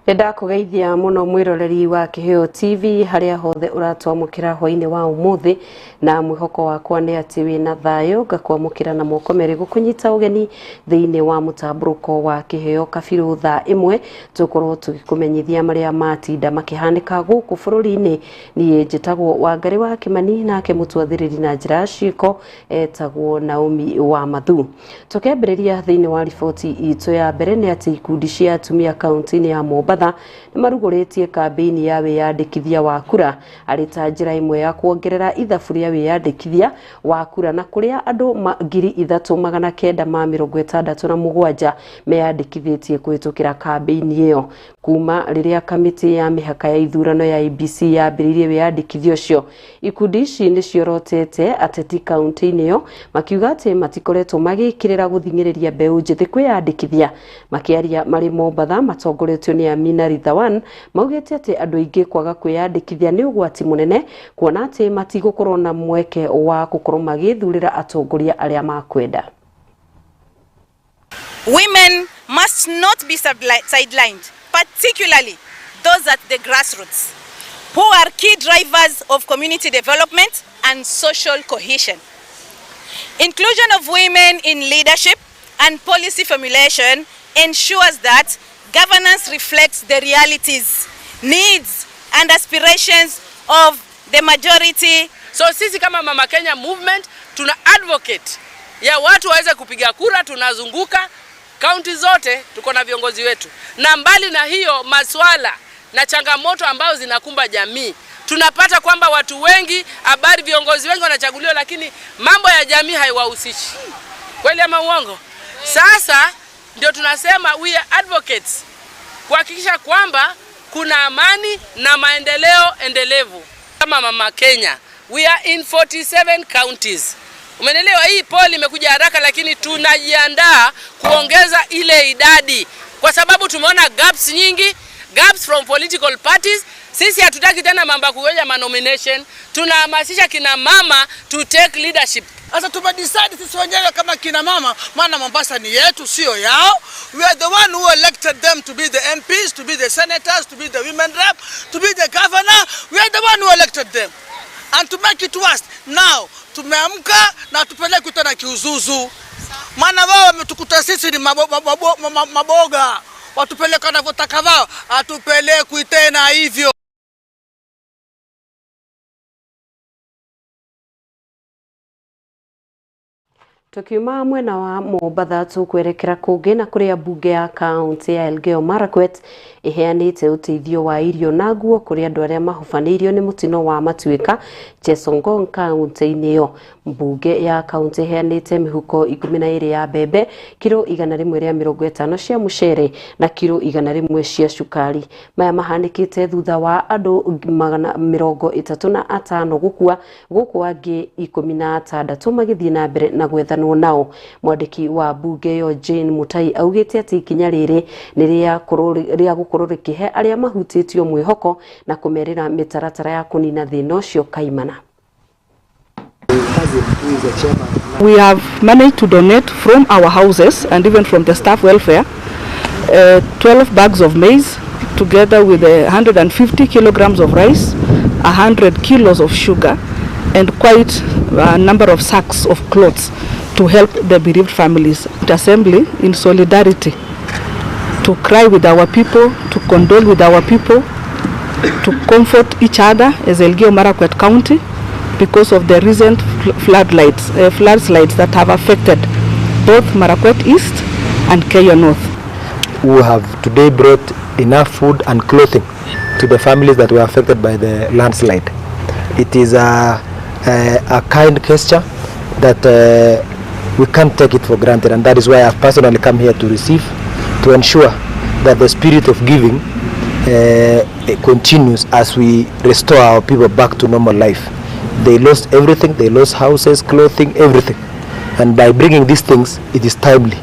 Nĩndakũgeithia mũno mwĩroreri wa Kĩheo TV harĩa hothe ũratwamũkĩra hwainĩ wa ũmũthĩ, na mwĩhoko wakwa nĩ atĩ wĩna thayũ. Ngakwamũkĩra na moko merĩ gũkũnyita ũgeni thĩinĩ wa mũtambũrũko wa Kĩheo kabirũ thaa ĩmwe, tũkorwo tũgĩkũmenyithia marĩa matinda makĩhanĩka gũkũ bũrũri-inĩ. Niĩ njĩtagwo Wangarĩ wa Kĩmani, nake mũtwathĩrĩri na njĩra ya ciĩko etagwo Naomi wa Mathu. Tũkĩambĩrĩria thĩinĩ wa riboti itũ ya mbere nĩ atĩ ikundi cia atumia kaunti-inĩ ya Mombatha nĩmarugũrĩtie kambĩini ya wĩyandĩkithia wa kura arĩ ta njĩra ĩmwe ya kuongerera ithabu rĩa wĩyandĩkithia wa kura, na kũrĩa andũ 3967 meyandĩkithĩtie kũhĩtũkĩra kambĩini ĩyo. Kuma rĩrĩa kamĩtĩ ya mĩhaka ya ithurano ya IEBC yambĩrĩirie wĩyandĩkithia ũcio, ikundi ici nĩciorotete ateti kaunti-inĩ ĩyo makiuga atĩ matikoretwo magĩkĩrĩra gũthing'ĩrĩria mbeũ njĩthĩ kwĩyandĩkithia. Makĩaria marĩ Mombatha matongoretio nĩ Amina Ridhawan, maugĩte atĩ andũ aingĩ kwaga kwĩyandĩkithia nĩ ũgwati mũnene, kuona atĩ matigũkorwo na mweke wa gũkorwo magĩthurĩra atongoria arĩa makwenda. Women must not be sidelined, particularly those at the grassroots, who are key drivers of community development and social cohesion. Inclusion of women in leadership and policy formulation ensures that governance reflects the realities, needs, and aspirations of the majority. So sisi kama Mama Kenya Movement tuna advocate ya watu waweze kupiga kura. Tunazunguka kaunti zote, tuko na viongozi wetu. Na mbali na hiyo, maswala na changamoto ambazo zinakumba jamii, tunapata kwamba watu wengi, habari, viongozi wengi wanachaguliwa, lakini mambo ya jamii haiwahusishi. Kweli ama uongo? Sasa ndio tunasema we are advocates kuhakikisha kwamba kuna amani na maendeleo endelevu. Kama Mama Kenya, we are in 47 counties. Umeelewa? Hii poll imekuja haraka, lakini tunajiandaa kuongeza ile idadi kwa sababu tumeona gaps nyingi, gaps from political parties. Sisi hatutaki tena mambo ya kungoja ma nomination. Tunahamasisha kina mama to take leadership. Sasa tumedecide sisi wenyewe kama kina mama, maana Mombasa ni yetu, sio yao. We are the one who elected them to be the MPs, to be the senators, to be the women rep, to be the governor. We are the one who elected them. And to make it worse, now tumeamka na tupeleke tena kiuzuzu. Maana wao wametukuta sisi ni maboga, watupeleka wanavyotaka wao, hatupelekwi tena hivyo. Tukiuma mwena wa Mombatha tukwerekera kũngĩ, na kũrĩa mbunge ya kaunti ya Elgeyo Marakwet ĩheanĩte ũteithio wa irio na nguo kũrĩ andũ arĩa mahobanĩirio nĩ mũtino wa matuĩka Chesongon kaunti-inĩ ĩyo. Mbunge ya kaunti ĩheanĩte mĩhuko 12 ya mbembe, kiro 150 cia mũcere na kiro 100 cia cukari. Maya mahanĩkĩte thutha wa andũ 35 gũkua, gũkũ angĩ 16 magĩthiĩ na mbere na gwethanwo nao. Mwandĩki wa mbunge ĩyo Jane Mutai augĩte atĩ ikinya rĩrĩ nĩ rĩa gũkorwo rĩkĩhe arĩa mahutĩtio mwĩhoko na kũmerĩra mĩtaratara ya kũnina thĩna ũcio kaimana. We have managed to donate from our houses and even from the staff welfare 12 bags of maize together with 150 kilograms of rice, 100 kilos of sugar, and quite a number of sacks of clothes to help the bereaved families. The assembly in solidarity to cry with our people, to condole with our people, to comfort each other as Elgeyo Marakwet County because of the recent floodslides that have affected both Marakwet East and Keiyo North. We have today brought enough food and clothing to the families that were affected by the landslide. It is a kind gesture that we can't take it for granted, and that is why I've personally come here to receive, to ensure that the spirit of giving continues as we restore our people back to normal life. They lost everything. They lost houses, clothing, everything. And by bringing these things, it is timely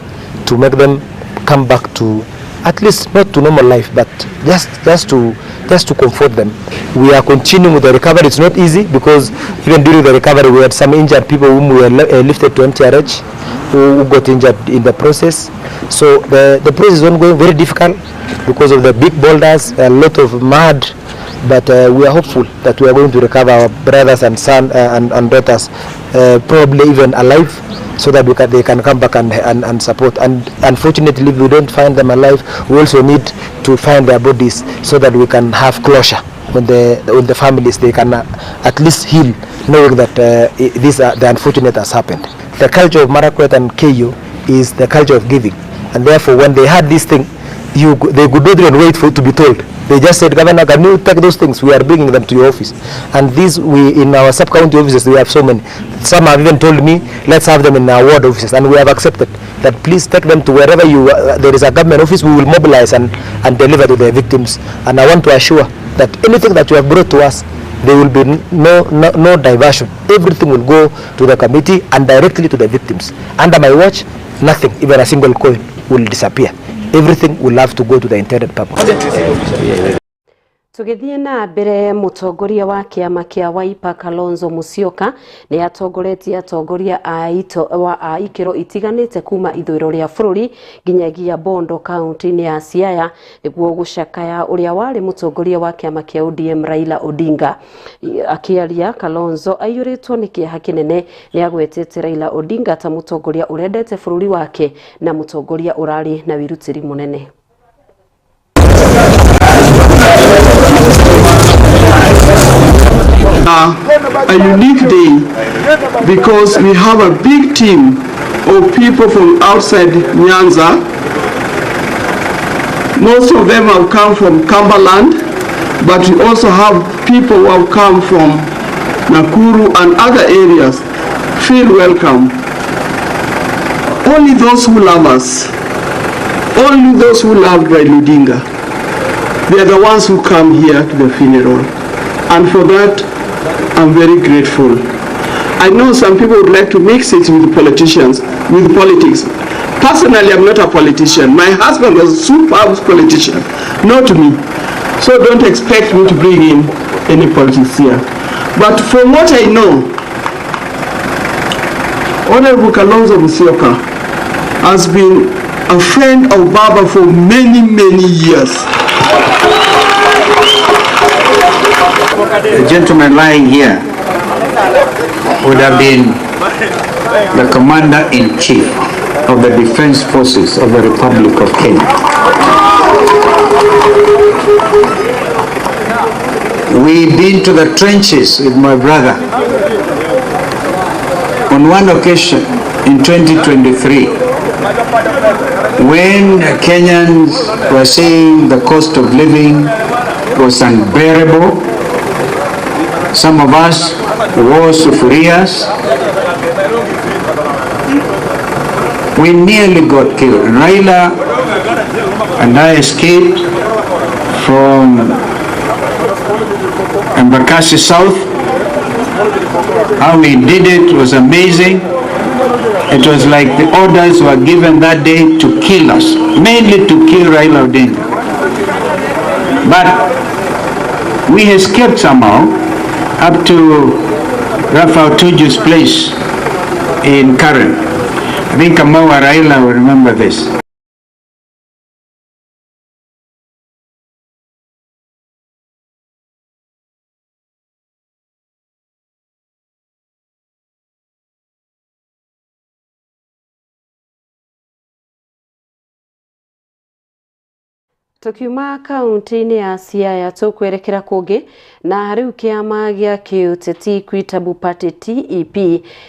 to make them come back to at least not to normal life, but just to comfort them. We are continuing with the recovery. It's not easy because even during the recovery we had some injured people whom we were lifted to MTRH who got injured in the process. So the process is ongoing, very difficult because of the big boulders, a lot of mud, but we are hopeful that we are going to recover our brothers and son and daughters, probably even alive, so that they can come back and support. And unfortunately, if we don't find them alive, we also need to find their bodies so that we can have closure when the families, they can at least heal, knowing that this the unfortunate has happened. The culture of Marakwet and Keiyo is the culture of giving, and therefore when they had this thing, they could not even wait for to be told. They just said, Governor, can you take those things? We are bringing them to your office. And these, we in our sub-county offices, we have so many. Some have even told me, let's have them in our ward offices. And we have accepted that please take them to wherever you there is a government office, we will mobilize and deliver to the victims. And I want to assure that anything that you have brought to us, there will be no diversion. Everything will go to the committee and directly to the victims. Under my watch, nothing, even a single coin, will disappear. Everything will have to go to the intended purpose. Tugithie na mbere mutongoria wa kiama kia Wiper Kalonzo Musyoka ni atongoretie atongoria a ikiro itiganite kuma ithuiro ria bururi nginyagia Bondo kaunti-ini ya Siaya niguo gucakaya uria wari mutongoria wa kiama kia ODM Raila Odinga. Akiaria Kalonzo aiyuritwo ni kieha kinene ni agwetete Raila Odinga ta mutongoria urendete bururi wake na mutongoria urari na wirutiri munene. A unique day because we have a big team of people from outside Nyanza. Most of them have come from Cumberland, but we also have people who have come from Nakuru and other areas. Feel welcome. Only those who love us, only those who love Raila Odinga, they are the ones who come here to the funeral. And for that, I'm very grateful. I know some people would like to mix it with politicians, with politics. Personally, I'm not a politician. My husband was a superb politician, not me. So don't expect me to bring in any politics here. But from what I know, Honorable Kalonzo Musyoka has been a friend of Baba for many, many years. The gentleman lying here would have been the Commander-in-Chief of the Defense Forces of the Republic of Kenya. We've been to the trenches with my brother. On one occasion in 2023, when Kenyans were saying the cost of living was unbearable, some of us wore sufurias. We nearly got killed. Raila and I escaped from Embakasi South. How we did it was amazing. It was like the orders were given that day to kill us, mainly to kill Raila Odinga. But we escaped somehow up to Rafael Tuju's place in Karen. I think Kamau Raila will remember this. Tukiuma kaunti-inĩ ya Siaya tukwerekera kũngĩ na rĩu kĩama gĩa kĩũteti Equitable Party TEP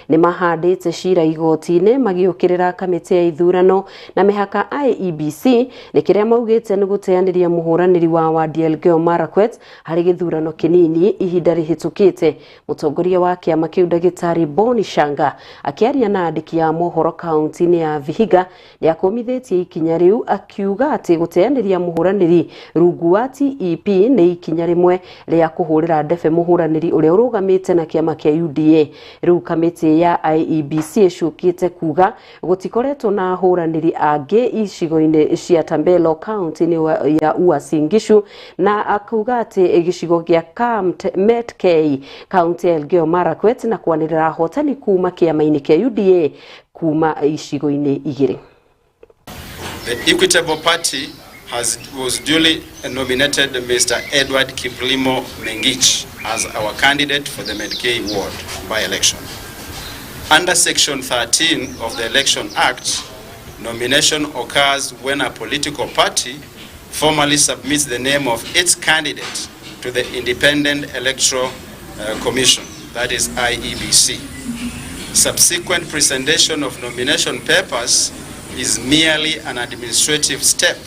nĩ mahandĩte cira igoti-inĩ magĩũkĩrĩra kamĩtĩ ya ithurano na mĩhaka IEBC nĩ kĩrĩa maugĩte nĩ gũteanĩria mũhũranĩri wa wadi Elgeyo Marakwet harĩ gĩthurano kĩnini ihinda rĩhĩtũkĩte. Mũtongoria wa kĩama kĩu ndagĩtarĩ Boni Shanga akĩaria na andĩki a mohoro kaunti-inĩ ya Vihiga nĩ akũmithĩtie ikinya rĩu akiuga atĩ gũteanĩria Mũhũranĩri rungu wa TEP nĩ ikinya rĩmwe rĩa kũhũrĩra ndebe mũhũranĩri ũrĩa ũrũgamĩte na kĩama kĩa UDA. Rĩu kamĩtĩ ya IEBC ĩcukĩte kuga gũtikoretwo na ahũranĩri angĩ icigo-inĩ cia Tambelo kaunti-inĩ ya Uasin Gishu, na akuga atĩ gĩcigo gĩa Metkei kaunti ya Elgeyo Marakwet na kwanĩrĩra ahotani kuma kĩama-inĩ kĩa UDA kuma icigo-inĩ igĩrĩ. The Equitable Party was duly nominated Mr. Edward Kiplimo Mengich as our candidate for the Metkei ward by-election. Under Section 13 of the Election Act, nomination occurs when a political party formally submits the name of its candidate to the Independent Electoral Commission, that is IEBC. Subsequent presentation of nomination papers is merely an administrative step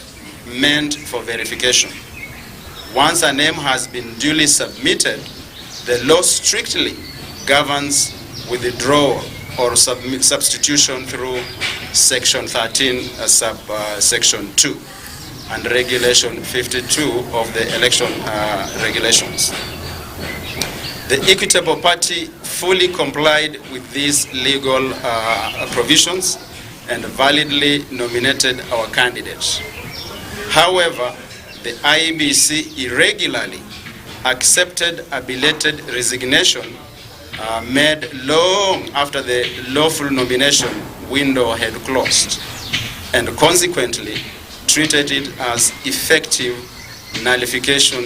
meant for verification. Once a name has been duly submitted, the law strictly governs withdrawal or substitution through Section 13, sub Section 2 and Regulation 52 of the election regulations. The Equitable Party fully complied with these legal provisions and validly nominated our candidates. However, the IEBC irregularly accepted a belated resignation made long after the lawful nomination window had closed, and consequently treated it as effective nullification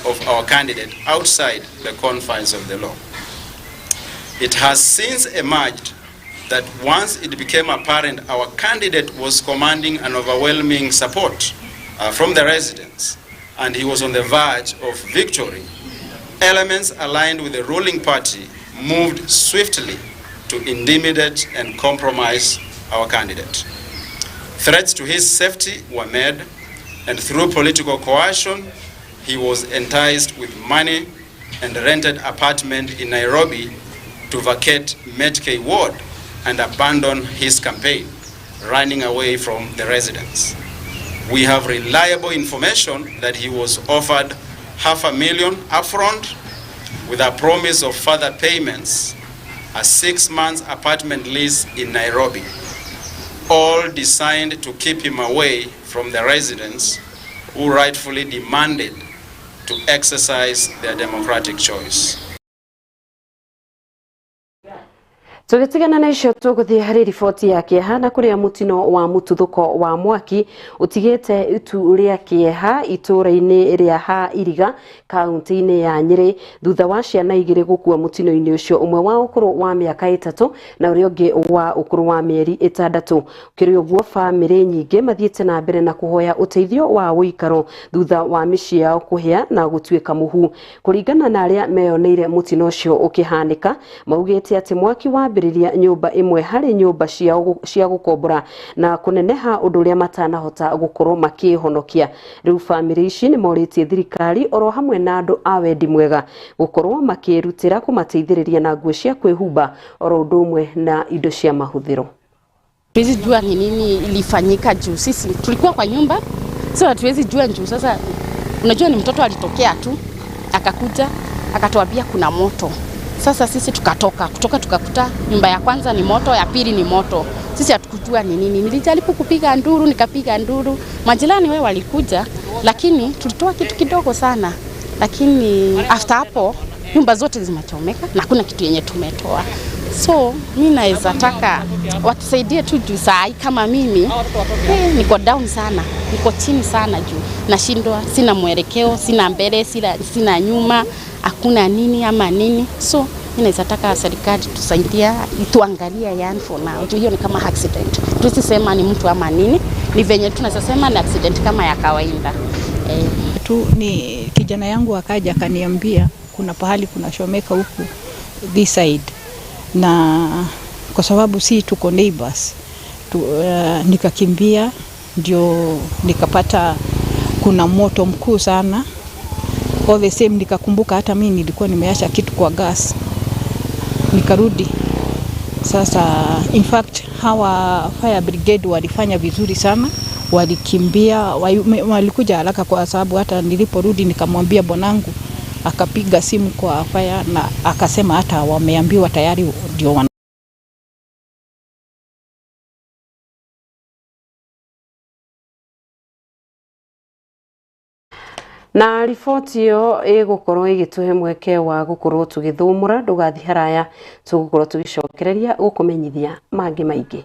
of our candidate outside the confines of the law. It has since emerged that once it became apparent our candidate was commanding an overwhelming support from the residents and he was on the verge of victory, elements aligned with the ruling party moved swiftly to intimidate and compromise our candidate. Threats to his safety were made, and through political coercion, he was enticed with money and rented apartment in Nairobi to vacate Metkei ward and abandon his campaign, running away from the residents. We have reliable information that he was offered 500,000 upfront with a promise of further payments, a 6-month apartment lease in Nairobi, all designed to keep him away from the residents who rightfully demanded to exercise their democratic choice. Tũgĩtigana na icio tũgũthiĩ harĩ riboti ya kĩeha na kũrĩa mũtino wa mũtuthũko wa mwaki ũtigĩte itu rĩa kĩeha itũũra-inĩ rĩa ha Iriga kaunti-inĩ ya Nyĩrĩ thutha wa ciana igĩrĩ gũkua mũtino-inĩ ũcio, ũmwe wa ũkũrũ wa mĩaka 3 na ũrĩa ũngĩ wa ũkũrũ wa mĩeri 6. Kĩrĩ ũguo bamĩrĩ nyingĩ mathiĩte na mbere na kũhoya ũteithio wa ũikaro thutha wa mĩciĩ yao kũhĩa na gũtuĩka mũhu. Kũringana na arĩa meyoneire mũtino ũcio ũkĩhanĩka, maugĩte atĩ mwaki wa nyũmba ĩmwe harĩ nyũmba cia gũkombora na kũneneha ũndũ ũrĩa matanahota gũkorwo makĩhonokia. Rĩu bamĩrĩ ici nĩ morĩtie thirikari oro hamwe na andũ a wendi mwega gũkorwo makĩrutĩra kũmateithĩrĩria na nguo cia kwĩhumba oro ũndũ ũmwe na indo cia mahũthĩro. Hatuwezi jua ni nini ilifanyika juu sisi tulikuwa kwa nyumba, so hatuwezi jua juu sasa, unajua ni mtoto alitokea tu akakuja akatuambia kuna moto. Sasa sisi tukatoka, kutoka tukakuta nyumba ya kwanza ni moto, ya pili ni moto. Sisi hatukujua ni nini. Nilijaribu kupiga nduru, nikapiga nduru. Majirani wao walikuja, lakini tulitoa kitu kidogo sana. Lakini after hapo nyumba zote zimechomeka na hakuna kitu yenye tumetoa. So mimi naweza taka watusaidie tu juu saa hii kama mimi niko down sana, niko chini sana juu nashindwa, sina mwelekeo, sina mbele, sina nyuma, hakuna nini ama nini. So mimi naweza taka serikali tusaidia, ituangalie yani for now. Juu hiyo ni kama accident. Tusisema ni mtu ama nini, ni venye tunasema ni accident kama ya kawaida. Tu ni kijana yangu akaja akaniambia kuna pahali kuna shomeka huku this side, na kwa sababu si tuko neighbors tu, nikakimbia ndio nikapata kuna moto mkuu sana. All the same nikakumbuka hata mimi nilikuwa nimeacha kitu kwa gas, nikarudi. Sasa in fact hawa fire brigade walifanya vizuri sana, Walikimbia, walikuja haraka kwa sababu hata niliporudi nikamwambia bwanangu, akapiga simu kwa fire na akasema hata wameambiwa tayari ndio wana. Na riboti ĩyo ĩgũkorwo ĩgĩtũhe mweke wa gũkorwo tũgĩthũmũra. Ndũgathiĩ haraya, tũgũkorwo tũgĩcokereria gũkũmenyithia mangĩ maingĩ.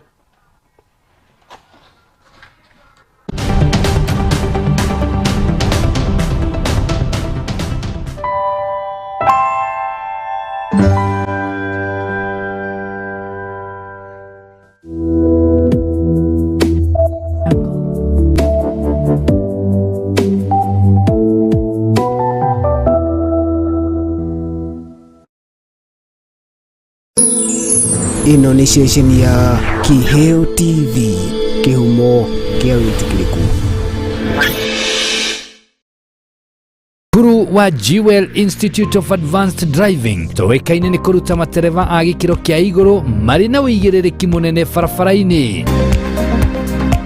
Ĩno nĩ ceceni ya Kiheo TV, kĩhumo kĩa wĩtĩkĩrĩku. Cukuru wa Jewel Institute of Advanced Driving tũĩkaine nĩ kũruta matereba a gĩkĩro kĩa igũrũ marĩ na ũigĩrĩrĩki mũnene barabara-inĩ.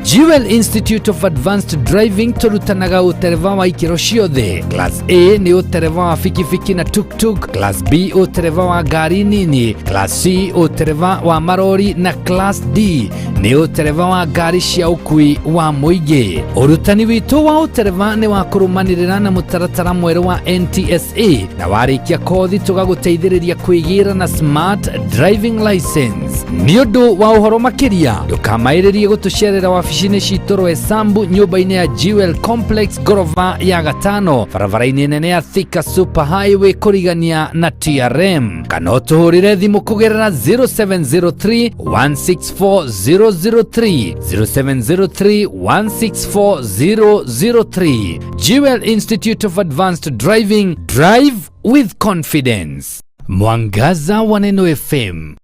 Jewel Institute of Advanced Driving tũrutanaga ũtereba wa ikĩro ciothe. Class A nĩ ũtereba wa bikibiki na tuktuk, Class B ũtereba wa ngari nini, Class C ũtereba wa marori na Class D nĩ ũtereba wa ngari cia ũkui wa mũingĩ. Ũrutani witũ wa ũtereba nĩ wa kũrũmanĩrĩra na mũtaratara mwerũ wa NTSA, na warĩkia kothi tũgagũteithĩrĩria kwĩgĩra na smart driving license. Nĩ ũndũ wa ũhoro makĩria, ndũkamaĩrĩrie gũtũcerera wabici-inĩ citũ Roysambu, nyũmba-inĩ ya Jewel Complex, ngorova ya gatano, barabara-inĩ nene ya Thika Super Highway kũrigania na TRM, kana ũtũhũrĩre thimũ kũgerera 0703 164 003, 0703 164 003. Jewel Institute of Advanced Driving, drive with confidence. Mwangaza wa Neno FM,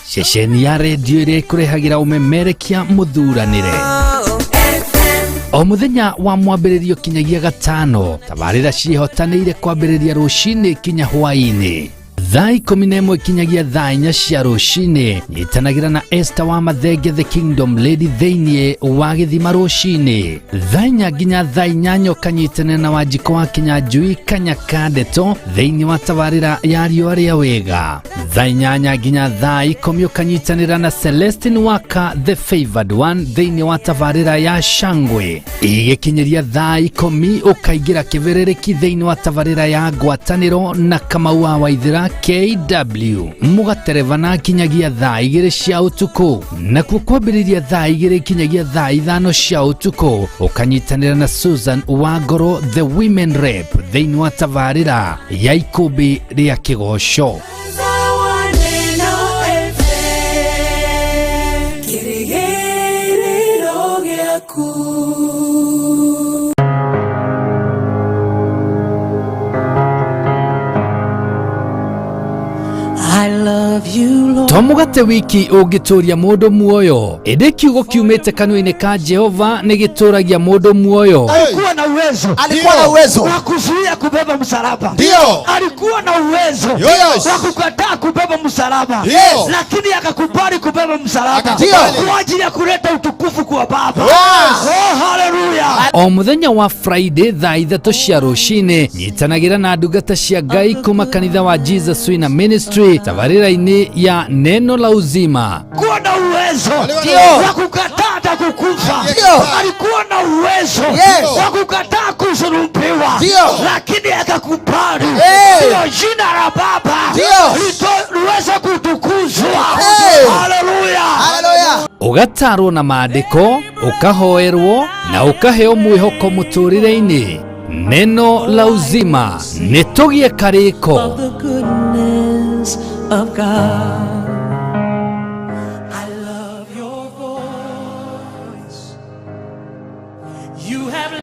ceceni ya redio ĩrĩa ĩkũrehagĩra ũmemerekia mũthuranĩre o mũthenya wa mwambĩrĩrio kinyagia gatano. Tabarĩra ciĩhotanĩire kwambĩrĩria rũcinĩ kinya hwaĩ-inĩ thaa 11 kinyagia thaa 4 cia rũcinĩ. Nyitanagĩra na Esther wa Mathenge, the Kingdom Lady, thĩinĩ wa gĩthima rũcinĩ thaa 4 nginya thaa 8, ũkanyitanĩra na Wanjikũ wa Kinyanjui Kanyaka Ndeto thĩinĩ wa tabarĩra ya Riũa rĩa Wega. Thaa 8 nginya thaa 10 ũkanyitanĩra na Celestine Waka, the Favored One, thĩinĩ wa tabarĩra ya Shangwe. Igĩkinyĩria thaa 10 ũkaingĩra kĩbĩrĩrĩki thĩinĩ wa tabarĩra ya Ngwatanĩro na Kamau wa Waithĩra KW, mũgaterebana kinyagia thaa 2 cia ũtukũ. Nakuo kwambĩrĩria thaa 2 kinyagia thaa 5 cia ũtukũ ũkanyitanĩra na Susan Wangoro, the Women Rep, thĩinĩ wa tabarĩra ya Ikũmbĩ rĩa Kĩgoco. I love you, Lord. To mũgate wiki ũngĩtũria mũndũ muoyo, ĩndĩ kiugo kiumĩte kanua-inĩ ka Jehova nĩ gĩtũragia mũndũ muoyo. Alikuwa na uwezo. Alikuwa na uwezo wa kuzuia kubeba msalaba. Ndio. Alikuwa na uwezo Yes. wa kukataa kubeba msalaba. Yes. Lakini akakubali kubeba msalaba Ndio. kwa ajili ya kuleta utukufu kwa Baba. Yes. Oh, haleluya. O mũthenya wa Friday thaa 3 cia rũcinĩ, nyitanagĩra na ndungata cia Ngai kuma kanitha wa Jesus Winner Ministry tabarĩra-inĩ ya Neno la Uzima. Alikuwa na uwezo Ndio. wa kukataa hata kukufa. Ndio. Alikuwa na uwezo Yes. wa kukataa kusulubiwa. Ndio. Lakini akakubali Hey. ndio jina la Baba Ndio. liweze kutukuzwa. Hey. Haleluya. Haleluya. Ũgatarwo na maandĩko, ũkahoerwo na ũkaheo mwĩhoko mũtũrĩre-inĩ. Neno la Uzima, nĩ tũgĩe karĩko. The goodness of God. I love your voice. You have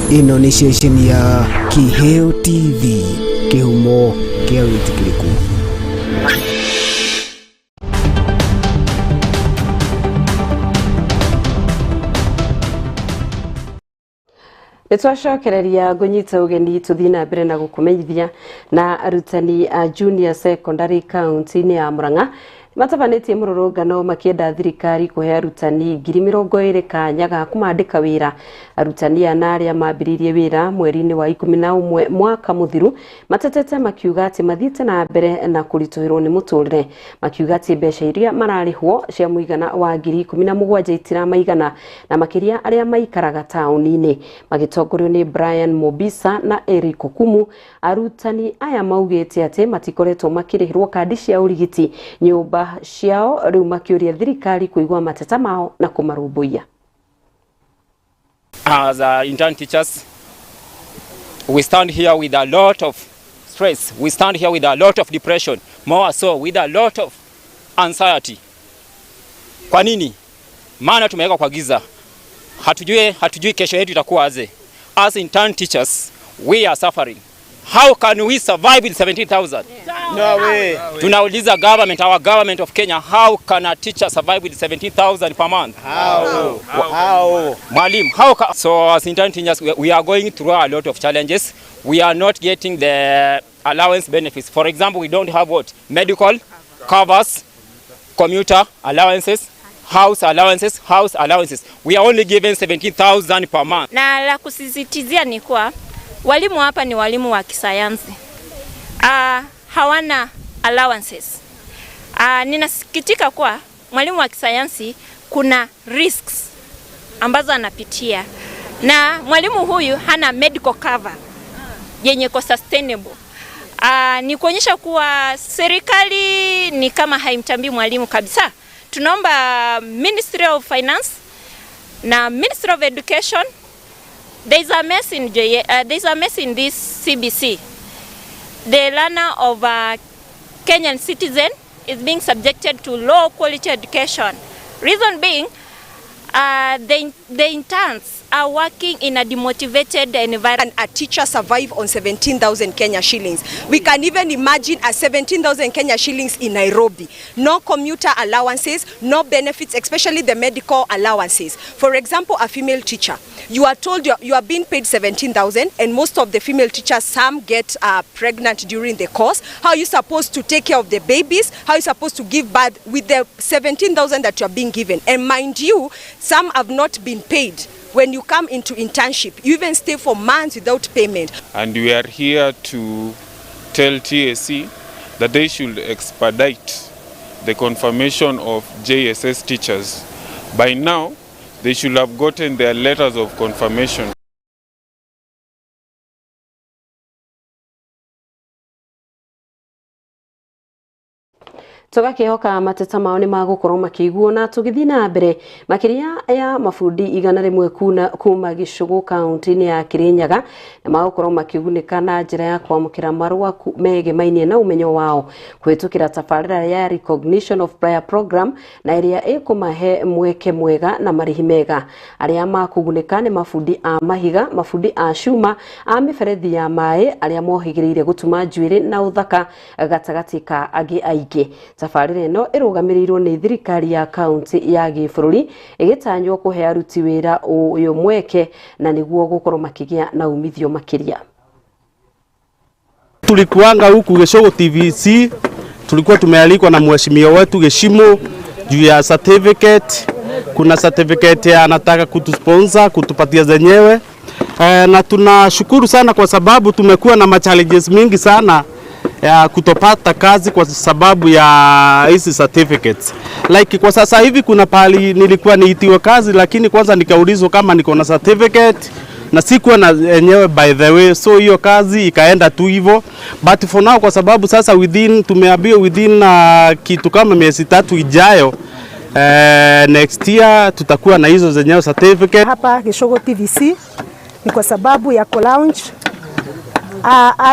Ĩno nĩ ceceni ya Kiheo TV, kĩhumo kĩa wĩtĩkĩrĩku. Nĩ twacokereria ngũnyita ũgeni tũthiĩ na mbere na gũkũmenyithia na arutani a junior secondary county-inĩ ya Murang'a Matabanĩtie mũrũrũngano makĩenda thirikari kũhe arutani 20,000 kanya ga kũmandĩka wĩra. Arutani ana arĩa mambĩrĩirie wĩra mweri-inĩ wa 11 mwaka mũthiru matetete makiuga atĩ mathiĩte na mbere na kũritũhĩrwo nĩ mũtũrĩre, makiuga atĩ mbeca iria mararĩhwo cia mũigana wa 17,000 itiramaigana, na makĩria arĩa maikaraga taũni-inĩ. Magĩtongorio nĩ Brian Mobisa na Eric Okumu, arutani aya maugĩte atĩ matikoretwo makĩrĩhĩrwo kandi cia ũrigiti nyũmba ciao, rĩu makĩũria thirikari kũigua mateta mao na kũmarũmbũiya. As intern teachers, we stand here with a lot of stress. We stand here with a lot of depression, more so with a lot of anxiety. Kwa nini? Maana tumewekwa kwa giza. Hatujui kesho yetu itakuwa aje. As intern teachers, we are suffering. How can we survive with 17,000? No way. Tunauliza government, our government of Kenya, how can a teacher survive with 17,000 per month? How? How? Mwalimu, how can... So as intern teachers, we are going through a lot of challenges. We are not getting the allowance benefits. For example, we don't have what? Medical covers, commuter allowances, house allowances, house allowances. We are only given 17,000 per month. Na la kusisitizia ni kuwa walimu hapa ni walimu wa kisayansi. Hawana allowances. Ninasikitika kuwa mwalimu wa kisayansi kuna risks ambazo anapitia. Na mwalimu huyu hana medical cover yenye ko sustainable. Ni kuonyesha kuwa serikali ni kama haimtambii mwalimu kabisa. Tunaomba Ministry of Finance na Ministry of Education. There is a mess in there is a mess in this CBC. The learner of a Kenyan citizen is being subjected to low quality education. Reason being, the interns are working in a demotivated environment. A teacher survive on 17,000 Kenya shillings. We can even imagine a 17,000 Kenya shillings in Nairobi. No commuter allowances, no benefits, especially the medical allowances. For example, a female teacher, you are told you are being paid 17,000, and most of the female teachers, some get pregnant during the course. How are you supposed to take care of the babies? How are you supposed to give birth with the 17,000 that you are being given? And mind you, some have not been paid. When you come into internship, you even stay for months without payment. And we are here to tell TSC that they should expedite the confirmation of JSS teachers. By now, they should have gotten their letters of confirmation. Tugakihoka mateta mao ni magukorwo makiguo na tugithii na mbere makiria ya mabundi 100 kuma Gicugu kaunti-inĩ ya Kirinyaga na magukorwo makigunika na njira ya kwamũkĩra marũa megemainie na ũmenyo wao kũhĩtũkĩra tabarĩra ya Recognition of Prior Program na ĩrĩa ĩkũmahe mweke mwega na marĩhi mega. Arĩa makugunĩka nĩ mabundi a mahiga, mabundi a cuma, a mĩberethi ya maĩ, arĩa mohĩgĩrĩire gũtuma njuĩrĩ na ũthaka gatagatĩ ka angĩ aingĩ. Tabarĩra ĩno ĩrũgamĩrĩirwo nĩ thirikari ya kaunti ya gĩbũrũri ĩgĩtanywo kũhe aruti wĩra ũyũ mweke na nĩguo gũkorwo makĩgĩa na umithio makĩria. Tulikuanga huku Gicugu TVC, tulikuwa tumealikwa na mheshimiwa wetu Geshimo juu ya certificate. Kuna certificate ya anataka kutusponsor, kutupatia zenyewe. Na tunashukuru sana kwa sababu tumekuwa na challenges mingi sana ya kutopata kazi kwa sababu ya hizi certificates. Like kwa sasa hivi kuna pali nilikuwa niitiwe kazi, lakini kwanza nikaulizwa kama niko na certificate na sikuwa na enyewe, by the way, so hiyo kazi ikaenda tu hivyo. But for now kwa sababu sasa within tumeambiwa within kitu kama miezi 3 ijayo, next year tutakuwa na hizo zenyewe certificate. Hapa Gicugu TVC ni kwa sababu ya ku-launch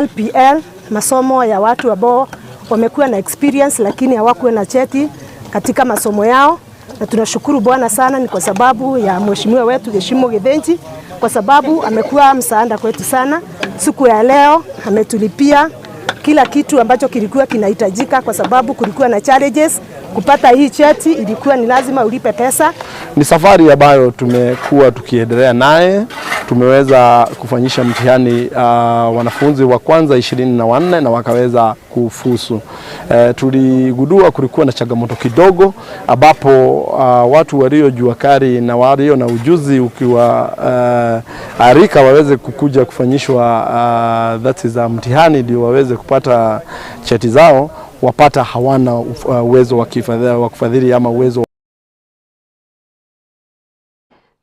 RPL, masomo ya watu ambao wamekuwa na experience lakini hawakuwa na cheti katika masomo yao, na tunashukuru Bwana sana ni kwa sababu ya mheshimiwa wetu Geshimo Githinji, kwa sababu amekuwa msaada kwetu sana. Siku ya leo ametulipia kila kitu ambacho kilikuwa kinahitajika, kwa sababu kulikuwa na challenges kupata hii cheti, ilikuwa ni lazima ulipe pesa. Ni safari ambayo tumekuwa tukiendelea naye. Tumeweza kufanyisha mtihani wanafunzi wa kwanza 24 na wakaweza kufusu. Tuligundua kulikuwa na changamoto kidogo ambapo watu walio jua kali na walio na ujuzi ukiwa arika waweze kukuja kufanyishwa that is mtihani ndio waweze kupata cheti zao, wapata hawana uwezo wa kufadhili ama uwezo.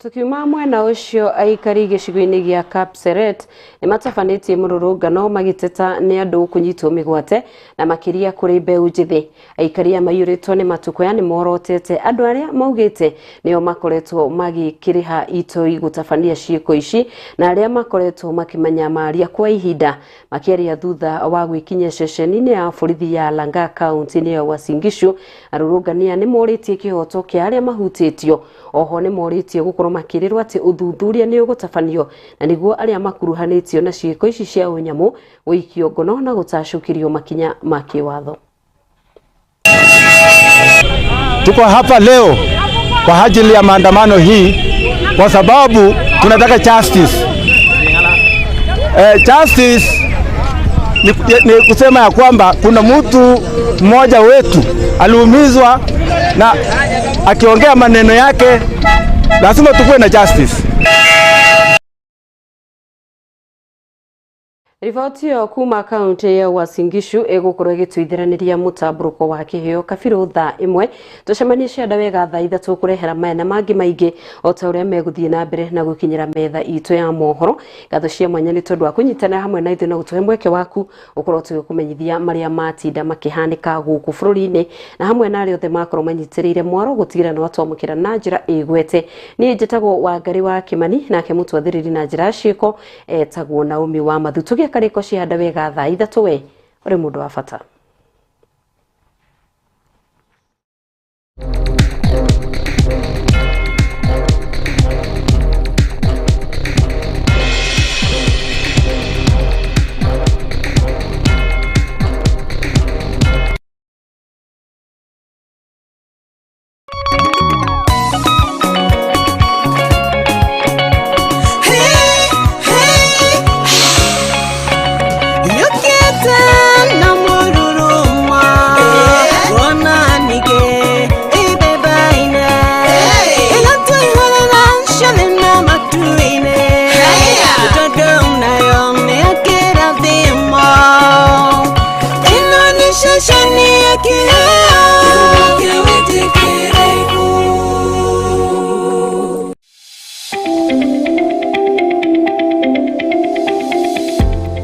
Tukiuma mwena ucio aikari gĩcigo-inĩ gĩa Kapseret nĩ matabanĩtie mũrũrũngano magĩteta nĩ andũ kũnyitwo mĩgwate na makĩria kũrĩ mbeũ njĩthĩ. Aikari aya maiyũrĩtwo nĩ matukũya nĩ morotete andũ arĩa maugĩte nĩo makoretwo magĩkĩrĩha itoi gũtabania ciĩko ici na arĩa makoretwo makĩmanyamaria kwa ihinda. Makĩaria thutha wa gwĩkinyia ceceni-inĩ ya borithi ya Langas kaunti-inĩ ya Uasin Gishu, arũrũngani aya nĩ morĩtie kĩhoto kĩa arĩa mahutĩtio. Oho nĩ morĩtie gũkorwo makĩrĩrwo atĩ ũthuthuria nĩ ũgũtabanio na nĩguo arĩa makuruhanĩtio na ciĩko ici cia ũnyamũ gũikio ngono na gũtacũkĩrio makinya ma kĩwatho. Tuko hapa leo kwa ajili ya maandamano hii kwa sababu tunataka justice. Justice ni kusema ya kwamba kuna mtu mmoja wetu aliumizwa na akiongea maneno yake lazima tukuwe na justice. Riboti ĩyo kuma kaunti ya Uasin Gishu ĩgũkorwo ĩgĩtũithiranĩria mũtambũrũko wa kĩheo kabirũ thaa 1. Tũcemanie cianda wega thaa 3 kũrehera maya na mangĩ maingĩ o ta ũrĩa megũthiĩ na mbere na gũkinyĩra metha itũ ya mohoro. Ngatho cia mwanya nĩ tondũ wa kũnyitanĩra hamwe na ithuĩ na gũtũhe mweke waku ũkorwo tũgĩkũmenyithia marĩa matinda makĩhanĩka gũkũ bũrũri-inĩ na hamwe na arĩa othe makorwo manyitĩrĩire mwaro gũtigĩrĩra nĩ watwamũkĩra na njĩra ĩgwete. Niĩ njĩtagwo Wangari wa Kĩmani, nake mũtwathĩrĩri na njĩra ya ciĩko etagwo Naomi wa Mathu. Tũgĩe karĩko cihanda wega thaa 3 we ũrĩ mũndũ wa bata.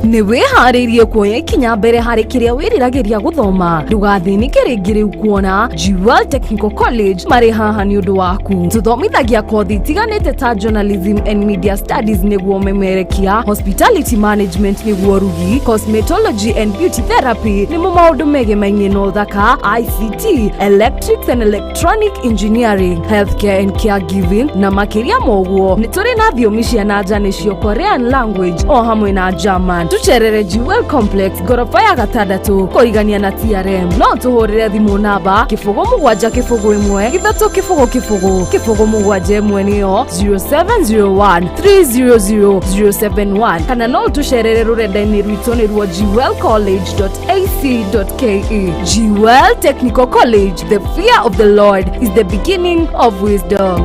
Nĩ wĩharĩirie kuoya ikinya mbere harĩ kĩrĩa wĩriragĩria gũthoma. Ndũgathĩnĩke rĩngĩ rĩu kuona Jewel Technical College marĩ haha nĩ ũndũ waku. Tũthomithagia kothi itiganĩte ta Journalism and Media Studies nĩguo memerekia, Hospitality Management nĩguo rugi, Cosmetology and Beauty Therapy nĩmo maũndũ megemainie na ũthaka, ICT, Electrics and Electronic Engineering, Healthcare and Caregiving na makĩria ma ũguo nĩ tũrĩ na thiomi cia na nja nĩcio Korean language o hamwe na German. Tucerere Jewel Complex ngoroba ya 6 kũrigania na TRM. No tũhũrĩre thimũ namba 0 7 0 1 3 0 0 0 7 1 nĩyo 0701 300 071 kana no tũcerere rũrenda-inĩ rwitũ nĩruo jewelcollege.ac.ke. Jewel Technical College, the fear of the Lord is the beginning of wisdom.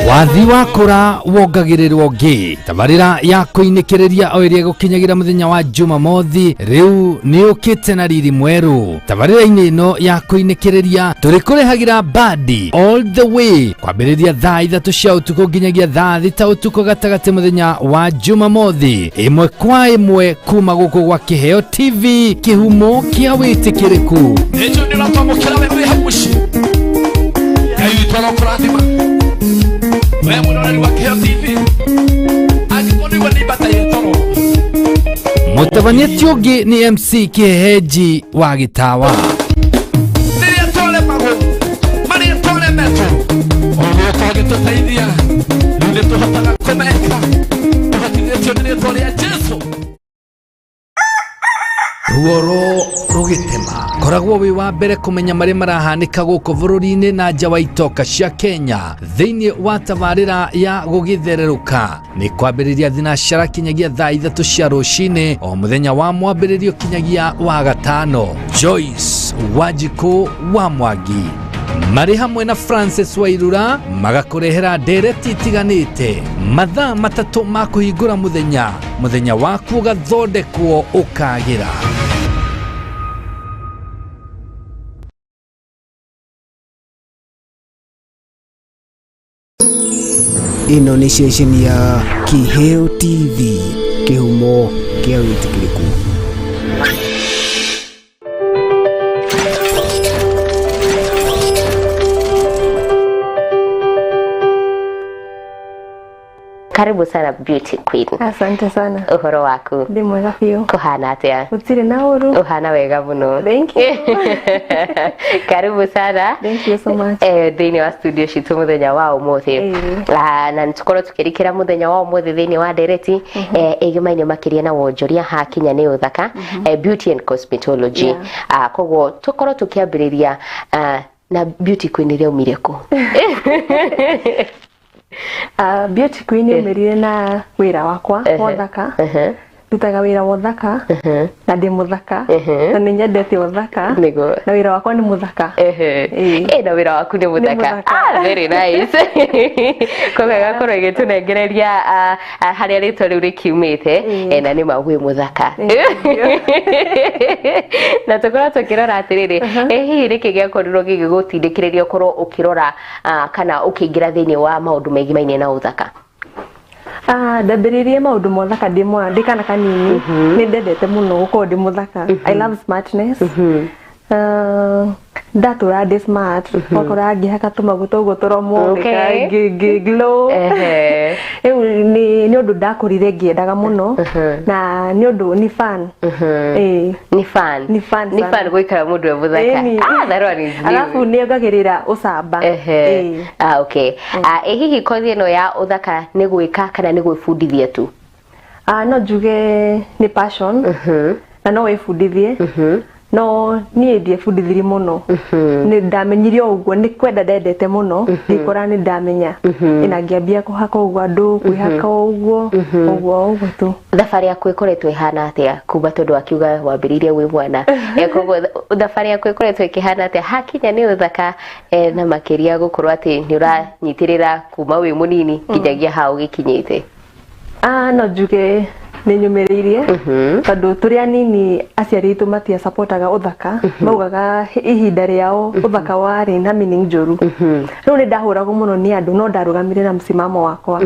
Wathi wakũra wongagĩrĩrwo ngĩ. Tabarĩra ya kũinĩkĩrĩria o ĩrĩa ĩgũkinyagĩra mũthenya wa Jumamothi rĩu nĩ ũkĩte na riri mwerũ. Tabarĩra-inĩ ĩno ya kũinĩkĩrĩria tũrĩkũrehagĩra bandi all the way kwambĩrĩria thaa 3 cia ũtukũ nginyagia thaa 6 ũtukũ gatagatĩ mũthenya wa Jumamothi, ĩmwe kwa ĩmwe kuma gũkũ gwa Kĩheo TV, kĩhumo kĩa wĩtĩkĩrĩku. Nĩnjũĩ nĩ ũratwamũkĩra we wĩ hau mũciĩ. Ngai witũ arokũrathima. We mwĩroreri wa Kĩheo TV, angĩkorwo nĩigua nĩ mbata ĩ toro, Mũtabania ti ũngĩ nĩ MC Kĩhehenji wa Gĩtawa. Rĩrĩa twaremagwo, marĩa twaremetwo, ũgĩũka ũgĩtũteithia, rĩu nĩ tũhotaga kũmeka, tũhotithĩtio nĩ rĩtwa rĩa Jesũ. Ruoro rũgĩtema. Koragwo wĩ wa mbere kũmenya marĩa marahanĩka gũkũ bũrũri-inĩ na nja wa itoka cia Kenya thĩinĩ wa tabarĩra ya gũgĩthererũka. Nĩ kwambĩrĩria thinacara kinyagia thaa 3 cia rũcinĩ o mũthenya wa mwambĩrĩrio kinyagia wa gatano. Joyce Wanjikũ wa Mwangi marĩ hamwe na Francis Wairura magakũrehera ndereti itiganĩte mathaa 3 ma kũhingũra mũthenya, mũthenya waku ũgathondekwo ũkagĩra. Ĩno nĩ ceceni ya Kĩheo TV, kĩhumo kĩa wĩtĩkĩrĩku. Karibu sana Beauty Queen. Asante sana. Uhoro waku? Ndi mwega biũ. Kuhana atia? Gũtirĩ na ũru. Uhana wega mũno. Thank you. Karibu sana. Thank you so much. Thĩinĩ wa studio citũ mũthenya wa ũmũthĩ. Na nĩtũkorwo tũkĩrikĩra mũthenya wa ũmũthĩ thĩinĩ wa ndereti ĩgĩmaine makĩria na wonjoria hakinya nĩ ũthaka, beauty and cosmetology. Koguo tũkorwo tũkĩambĩrĩria na Beauty Queen ĩrĩa umire kũ? Beauty Queen yaumĩrire na wĩra wakwa wa ũthaka. Ndutaga wĩra wa ũthaka na ndĩ mũthaka na nĩ nyendete ũthaka na wĩra wakwa nĩ mũthaka. Na wĩra waku nĩ mũthaka. Very nice. Koguo ĩgakorwo ĩgĩtũnengereria harĩa rĩtwa rĩu rĩkiumĩte, na nĩ ma wĩ mũthaka. Na tũkorwo tũkĩrora atĩrĩrĩ, hihi nĩkĩ gĩakorirwo gĩgĩgũtindĩkĩrĩria ũkorwo ũkĩrora kana ũkĩingĩra thĩinĩ wa maũndũ megimaine na ũthaka? Ndambĩrĩirie maũndũ ma ũthaka ndĩ mwana, ndĩ kana kanini. Nĩ ndendete mũno gũkorwo ndĩ mũthaka. I love smartness. Ndatũra ndĩ smart, wakora ngĩhaka tũmaguta ũguo tũromo, ngĩ glow. Rĩu nĩ ũndũ ndakũrire ngĩendaga mũno na nĩ ũndũ ni fun. Ni fun. Ni fun. Ni fun gũikara mũndũ e mũthaka. That one is new. Alafu nĩ ongagĩrĩra ũcamba. Okay. Hihi kothi ĩno ya ũthaka nĩ gwĩka kana nĩ gwĩbundithia tu? No njuge nĩ passion na no wĩbundithie. No niĩ ndiebundithirie mũno. Nĩ ndamenyire o ũguo, nĩ kwenda ndendete mũno, ngĩkora nĩ ndamenya. Na ngĩambia kũhaka ũguo andũ, kwĩhaka ũguo, ũguo ũguo tu. Thabarĩ yaku ĩkoretwo ĩhana atĩa kuma tondũ wakiuga wambĩrĩirie wĩ mwana? Koguo thabarĩ yaku ĩkoretwo ĩkĩhana atĩa hakinya nĩ ũthaka, na makĩria gũkorwo atĩ nĩ ũranyitĩrĩra kuma wĩ mũnini nginyagia hau ũgĩkinyĩte? No njuge nĩ nyũmĩrĩirie tondũ tũrĩ anini aciari aitũ matiasapotaga ũthaka, maugaga ihinda rĩao ũthaka warĩ na meaning njũru. Rĩu nĩ ndahũragwo mũno nĩ andũ no ndarũgamire na msimamo wakwa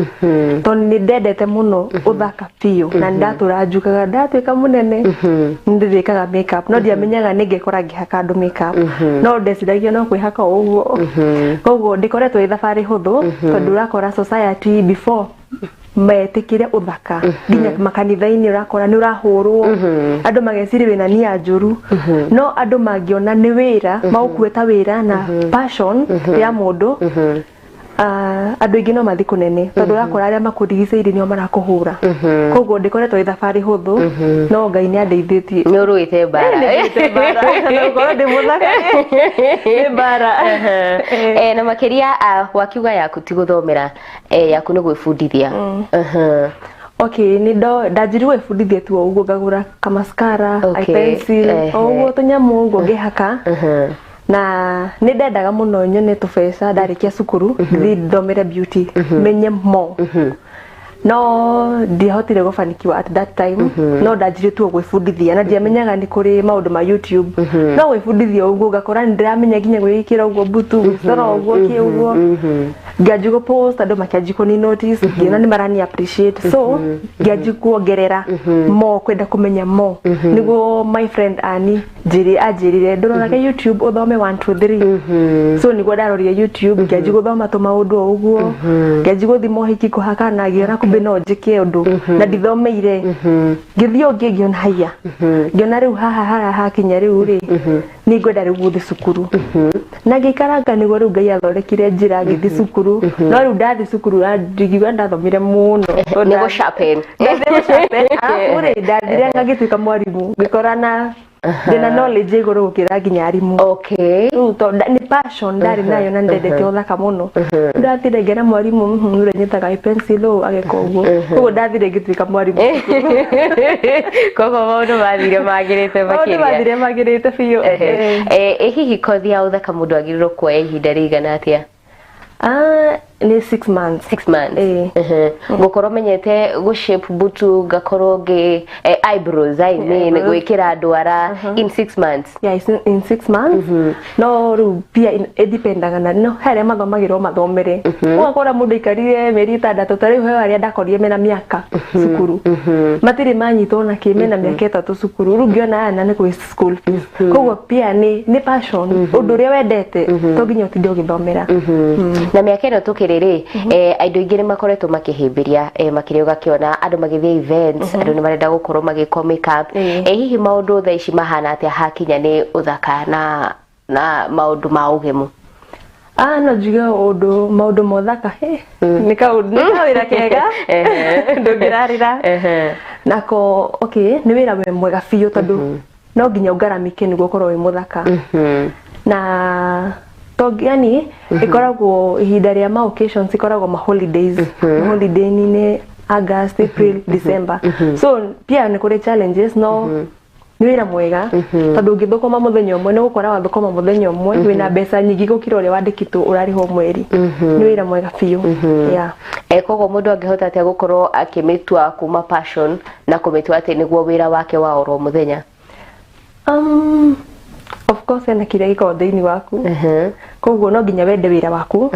tondũ nĩ ndendete mũno ũthaka biũ na nĩ ndatũra njugaga ndatuĩka mũnene nĩ ndĩrĩkaga makeup, no ndiamenyaga nĩ ngekora ngĩhaka andũ makeup, no ndeciragia no kwĩhaka o ũguo. Koguo ndĩkoretwo ĩ thabarĩ hũthũ tondũ ũrakora society before metĩkĩre ũthaka nginya makanitha-inĩ ũrakora nĩ ũrahũrwo, andũ mageciria wĩna nia njũru, no andũ mangĩona nĩ wĩra maũkue ta wĩra na passion ya mũndũ, andũ aingĩ no mathiĩ kũnene tondũ ũrakora arĩa makũrigicĩirie nĩo marakũhũra. Koguo ndĩkoretwo ĩ thabarĩ hũthũ no Ngai nĩ andeithĩtie. Nĩ ũrũĩte mbara. Nĩ mbara. Na gũkorwo ndĩ mũthaka nĩ mbara. Na makĩria wakiuga yaku ti gũthomera, yaku nĩ gwĩbundithia. Okay, nĩ ndanjirie gwĩbundithia tu o ũguo, ngagũra kamaskara, eye pencil, o ũguo tũnyamũ ũguo ngĩhaka. Na nĩ ndendaga mũno nyone tũbeca ndarĩkia cukuru thiĩ thomere beauty menye more, no ndiahotire gũbanikiwa at that time, no ndanjirie tu gwĩbundithia na ndiamenyaga nĩ kũrĩ maũndũ ma YouTube, no gwĩbundithia ũguo ngakora nĩ ndĩramenya nginya gwĩkĩra ũguo mbutu, gwĩcora ũguo kĩ ũguo. Ngĩanjia gũ post, andũ makĩanjia kũni notice, ngĩona nĩ marani appreciate, so ngĩanjia kuongerera more, kwenda kũmenya more. Nĩguo my friend Ani njĩrĩ anjĩrire, "Ndũrorage YouTube, ũthome 1 2 3." So nĩguo ndarorire YouTube, ngĩanjia gũthoma tũmaũndũ o ũguo, ngĩanjia gũthiĩ mohiki kũhakana, ngĩona kumbe no njĩke ũndũ na ndithomeire. Ngĩthiĩ ũngĩ, ngĩona haiya, ngĩona rĩu haha harĩa hakinya rĩu rĩ, nĩ ngwenda rĩu gũthiĩ cukuru. Na ngĩikaranga, nĩguo rĩu Ngai athondekire njĩra, ngĩthiĩ cukuru. No rĩu ndathiĩ cukuru, ndingiuga ndathomire mũno. Nĩ gũ sharpen. Ndathire gũ sharpen, arabu rĩ, ndathire ngagĩtuĩka mwarimũ, ngĩkora na ndĩna knowledge igũrũ gũkĩra nginya arimũ. Rĩu to nĩ passion ndarĩ nayo na ndendete ũthaka mũno. Ndathire ngĩra mwarimũ, "Ũrĩa nyitaga pencil ũũ," agĩka ũguo. Koguo ndathire ngĩtuĩka mwarimũ. Koguo maũndũ mathire magĩrĩte Maũndũ makĩria. Mathire magĩrĩte biũ. Ĩ hihi kothi ya ũthaka mũndũ agĩrĩirwo kuoya ihinda rĩigana atĩa? Ah, nĩ 6 months. 6 months. Ngũkorwo menyete gũ shape butu, ngakorwo ngĩ eyebrows, I mean, Eyebrows. gwĩkĩra ndwara in 6 months? Yeah, it's in 6 months. No rĩu pia ĩdipendaga na no he arĩa mathomagĩrwo mathomere, ũgakora mũndũ aikarire mĩeri 6. Ta rĩu he arĩa ndakorire mena mĩaka cukuru, matirĩ manyitwo na kĩ, mena mĩaka 3 cukuru. Rĩu ngĩona aya na nĩ kwĩ school fees. Koguo pia nĩ passion, ũndũ ũrĩa wendete, to nginya ũtinde ũgĩthomera. Na mĩaka ĩno tũkĩrĩ rĩ, andũ aingĩ nĩ makoretwo makĩhĩmbĩria, makĩria ũgakĩona andũ magĩthiĩ events, andũ nĩ marenda gũkorwo magĩkwo makeup. Hihi maũndũ thaa ici mahana atĩa hakinya nĩ ũthaka na maũndũ ma ũgemu? Ah, no njuge ũndũ maũndũ ma ũthaka, he, nĩ kaũndũ, nĩ kawĩra kega ndũngĩrarĩra nako. Okay, nĩ wĩra we mwega biũ, tondũ no nginya ũngaramike nĩguo ũkorwo wĩ mũthaka. Na to yani ĩkoragwo ihinda rĩa ma occasions, ĩkoragwo ma holidays, ma holiday-inĩ, August, April, December. So pia nĩ kũrĩ challenges, no nĩ wĩra mwega, tondũ ũngĩthũkũma mũthenya ũmwe, nĩ ũgũkora wathũkũma mũthenya ũmwe wĩna mbeca nyingĩ gũkĩra ũrĩa wandĩkĩtwo ũrarĩhwo mweri. Nĩ wĩra mwega biũ, yeah. Koguo mũndũ angĩhota atĩa gũkorwo akĩmĩtua kuma passion na kũmĩtua atĩ nĩguo wĩra wake wa oro mũthenya? Of course hena kĩrĩa gĩkoragwo thĩinĩ waku, koguo no nginya wende wĩra waku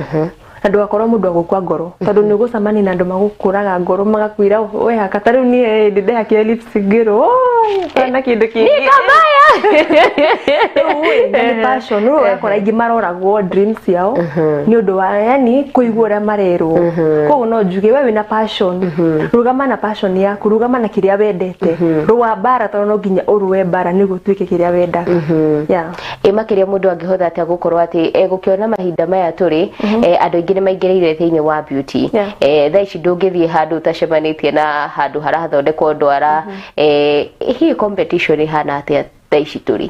na ndũgakorwo mũndũ agũkua ngoro, tondũ nĩ ũgũcemania na andũ magũkũraga ngoro, magakwĩra we haka. Ta rĩu niĩ hĩndĩ ndehakire lipstick, ngĩrwo na kĩndũ kĩngĩ. Nĩ kabaya. Rĩu ĩ, na nĩ passion. Rĩu ũgakora aingĩ maroragwo dreams ciao nĩ ũndũ wa yani kũigua ũrĩa marerwo. Koguo no njuge, we wĩna passion, rũgama na passion yaku, rũgama na kĩrĩa wendete, rũa mbara, tondũ no nginya ũrũe mbara nĩguo ũtuĩke kĩrĩa wendaga, yeah. Ĩ makĩria mũndũ angĩhota atĩa gũkorwo atĩ gũkĩona mahinda maya tũrĩ, andũ aingĩ nĩ maingĩrĩire thĩinĩ wa beauty? Thaa ici ndũngĩthiĩ handũ ũtacemanĩtie na handũ harathondekwo ndwara. Hihi competition ĩhana atĩa thaa ici tũrĩ?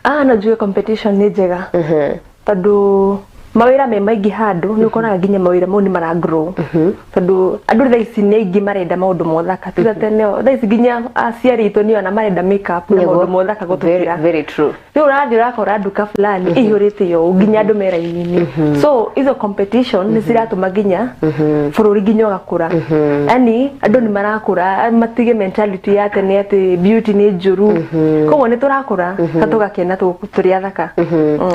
Ah, no njuge competition nĩ njega, tondũ mawĩra me maingĩ handũ, nĩ ũkoraga nginya mawĩra mau nĩ mara grow, tondũ andũ thaa ici nĩ aingĩ marenda maũndũ ma ũthaka. Tiga tene, thaa ici nginya aciari aitũ nĩ ona marenda makeup na maũndũ ma ũthaka gũtũkĩra. Very true. Rĩu ũrathiĩ ũrakora nduka fulani ĩihũrĩte ũũ, nginya andũ me raini-inĩ. So izo competition nĩ ciratũma nginya bũrũri nginya ũgakũra, yani andũ nĩ marakũra, matige mentality ya tene atĩ beauty nĩ njũru. Koguo nĩ tũrakũra na tũgakena tũrĩ athaka.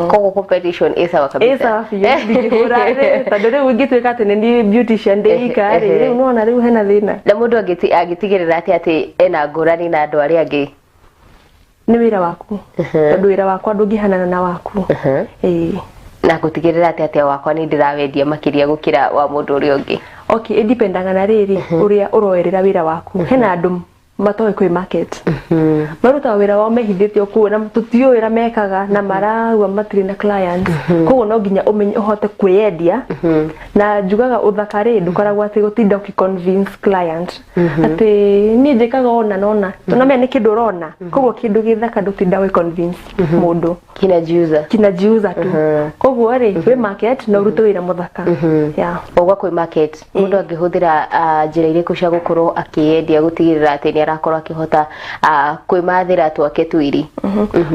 Koguo competition ĩ sawa kabisa. Ĩ sawa biũ, ndingĩhũra rĩ, tondũ rĩu ingĩtuĩka atĩ nĩ niĩ beautician ndĩ ika rĩ, rĩu nĩwona rĩu hena thĩna. Na mũndũ angĩtigĩrĩra atĩa atĩ ena ngũrani na andũ arĩa angĩ? Nĩ wĩra waku, tondũ wĩra wakwa ndũngĩhanana na waku, ĩĩ. Na gũtigĩrĩra atĩ atĩa wakwa nĩ ndĩrawendia makĩria gũkĩra wa mũndũ ũrĩa ũngĩ? Okay, ĩdipendaga na rĩrĩ ũrĩa ũroerera wĩra waku. Hena andũ matoĩ kwĩ market, marutaga wĩra wao mehithĩte o kũu na tũtiũĩ ũrĩa mekaga, na marauga matirĩ na clients. Koguo no nginya ũmenye ũhote kwĩyendia. Na njugaga ũthaka rĩ, ndũkoragwo atĩ gũtinda ũkĩ convince client atĩ niĩ njĩkaga ũna na ũna, tũnamenya nĩ kĩndũ ũrona. Koguo kĩndũ gĩthaka ndũtinda wĩ convince mũndũ. Kinajiuza. Kinajiuza tu. Koguo rĩ, wĩ market na ũrute wĩra mũthaka, yeah. Ũgwa kwĩ market, mũndũ angĩhũthĩra njĩra irĩkũ cia gũkorwo akĩyendia gũtigĩrĩra atĩ nĩ arakorwo akĩhota kwĩmathĩra twake twĩri?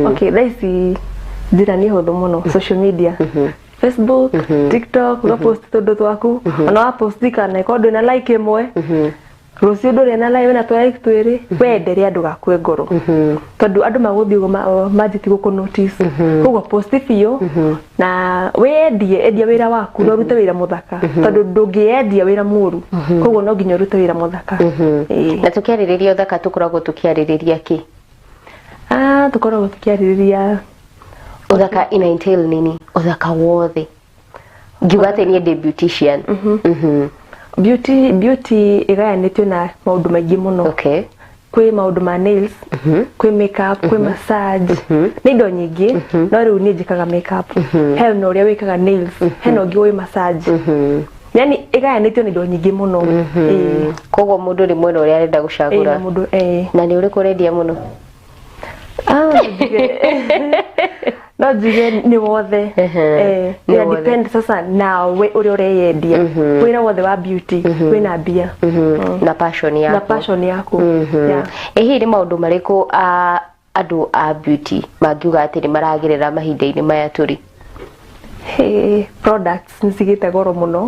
Okay, thaa ici njĩra nĩ hũthũ mũno, social media, Facebook, TikTok, ũgapost tũndũ twaku. Ona wapost kana ĩkorwo ndwĩna like ĩmwe, Rũciũ ndũrĩ na live na twa like twĩrĩ, wenderea, ndũgakue ngoro, tondũ andũ magũthiĩ ũguo manjĩtie gũkũ notice. Koguo post biũ na wĩendie, endia wĩra waku na ũrute wĩra mũthaka, tondũ ndũngĩendia wĩra mũru. Koguo no nginya ũrute wĩra mũthaka. Na tũkĩarĩrĩria ũthaka, tũkoragwo tũkĩarĩrĩria kĩ? Ah, tũkoragwo tũkĩarĩrĩria Ũthaka ina entail nini? Ũthaka wothe ngiuga atĩ niĩ ndĩ beautician. Beauty ĩgayanĩtio na maũndũ maingĩ mũno. Kwĩ maũndũ ma nails, kwĩ makeup, kwĩ massage, nĩ indo nyingĩ. No rĩu niĩ njĩkaga makeup, he na ũrĩa wĩkaga nails, hena ũngĩ wĩ massage, yani ĩgayanĩtio na indo nyingĩ mũno. Ĩĩ. Koguo mũndũ rĩ mwena ũrĩa arenda gũcagũra. Ĩĩ, na mũndũ, ĩĩ. Na nĩ ũrĩkũ ũrendia mũno? Ah, no njuge nĩ wothe. Nĩ Ina wothe. depend sasa nawe ũrĩa ũreyendia. Wĩra wothe wa beauty wĩna mbia. Na passion yaku. Na passion yaku. Yeah. Ĩ hihi nĩ maũndũ marĩkũ a andũ a beauty mangiuga atĩ nĩ maragerera mahinda-inĩ maya tũrĩ? Hey, products nĩ cigĩte goro mũno.